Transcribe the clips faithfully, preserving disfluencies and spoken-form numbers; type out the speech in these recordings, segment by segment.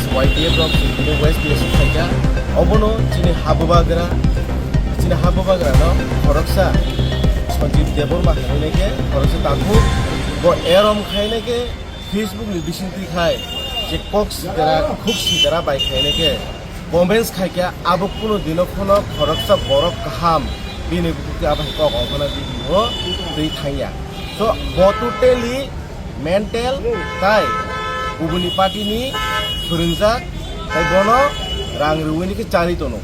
Y T F rok chini West B S khaikha, obono chini habubagra, chini habubagrano khoroksa Sanjib Debbarma hinwi khe khoroksa takhuk, bo erom khainai khe Facebook ni bisingtwi khai je kok sitera, khuk sitera bai khainai khe comments khaikha, abo kuno dino phano khoroksa borok kaham bini bukti abo hai kok ongkhana bini o twi thangya. So bo totally mental tai kubuni party ni phwrwngjak tai bono rang rwini khe chari tono.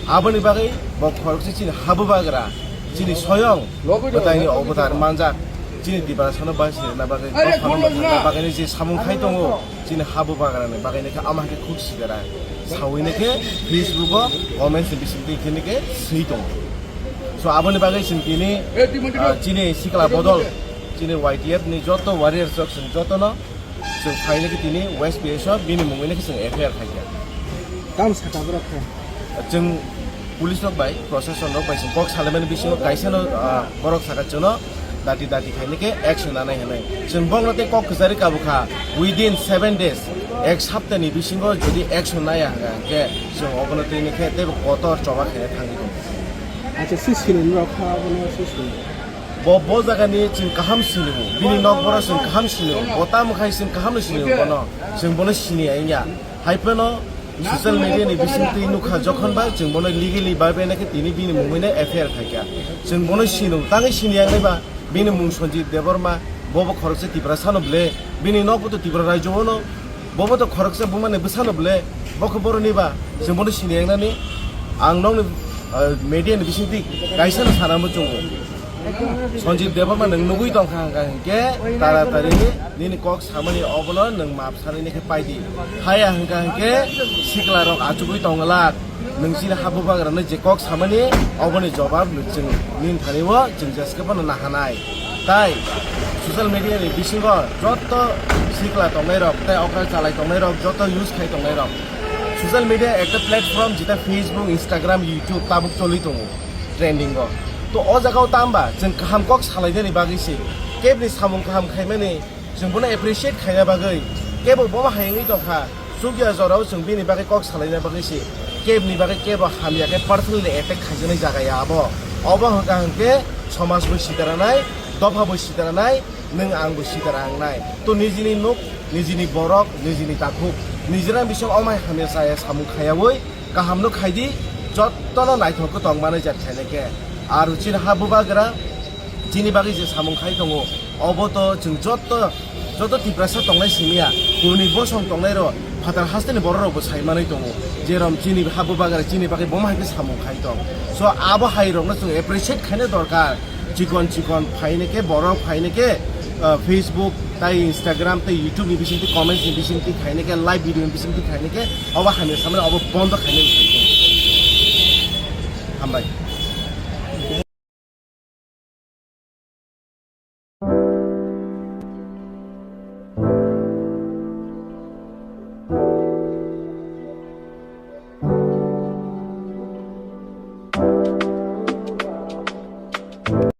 Aboni bagwi bo khoroksa chini habubagra, chini soyong bwtaini obotar manjak, chini Tiprasano bai sirna bagwi, bophano bwtharna bagwi je samung khai tongo, chini habubagrani bagwi khe ama khe khuk sigara sawi khe Facebook o comments ni bisingtwi khe swi tongo. So aboni bagwi chwng tini, ah, chini sikla bodol, chini Y T F ni joto warriors rok chwng jotono chwng phainai khe tini West P S o bini mungwi khe chwng F I R khaikha. Tamo saka borok khe? Chwng police rok bai, procession rok bai chwng kok salaimani bisingo kaisano, ah, borok saka chwngno dati dati khainai khe action nanai hinwi. Chwng bokno tei kok kwchari kabukha, within seven days, ek saptani bisingo jodi action naiya hwnkha hwnkhe chwng obono tini khe teibo kotor choba khaina thangwi tongo. Acha, si sini norok kha abono si sini. Bo, bo jagani chwng kaham sini bo. Bini nok boro chwng kaham sini bo. Bo tamo khai chwng kaham no sini bo bono. Chwng bono sini ya wngya. Hai phano social media ni bisingtwi nukha jokhon ba chwng bono legally bai bai nakhe tini bini mungwi no F I R khaikha. Chwng bono sini, tangwi sini ya wngwi ba bini mung Sanjib Debbarma, bo bo khoroksa Tiprasa no ble, bini nok bo to Tripura rajyo o no. Bobo to khoroksa bumani bwsano ble, bo khe boroni ba, chwng bono sini wngnani, ang nokni, ah, media ni bisingtwi kaisa no sana muchungo. Sanjib Debbarma nwng nugwi tongkha hwnkha hinkhe taratari nini kok samani obono nwng map sanani khe paidi. Haya hwnkha hinkhe sikla rok achugwi tongwlak. Nwng chini habubagrano je kok samani, oboni jobab nwng chwng nini thani o chwng jeske phano nahanai. Tai social media ni bisingo joto sikla tongnai rok, tai okra chalai tongnai rok, joto use khai tongnai rok. Social media ekta platform jeta Facebook, Instagram, YouTube tabuk choli tongo trending o. To o jaga o tamba chwng kaham kok salainani bagwi se, kebni samung kaham khaimani, chwng bono appreciate khaina bagwi, kebo bomo hai wngwi tongkha, chukya jorao chwng bini bagwi kok salaina bagwi se, kebni bagwi kebo hamya khe personally attack khaijaknai jaga ya abo. Obo hwnkha hwnkhe somaj bo sitaranai, dopha bo sitaranai, nwng ang bo sitara wngnai. To nijini nuk, nijini borok, nijini takhuk, nijini bising omai hamya chaya samung khayawi, kaham no khaidi, jotono naithok khe tongmani jar khainai khe. Aro chini habubagra, chini bagwi je samung khai tongo, obo to chwng joto, joto Tiprasa tongnai simiya, kuni bosong tongnai rok, phatar hasteni borok rok bo sai manwi tongo, jerom chini habubagra chini bagwi bomo hai khe samung khai tong. So abo hai rok no chwng appreciate khaina dorkar. Chikon chikon phainai khe borok phainai khe, ah, Facebook tai Instagram tai YouTube ni bisingtwi comments ni bisingtwi khainai khe live video ni bisingtwi khainai khe obo hamya samani obo bondo khainai. Hambai.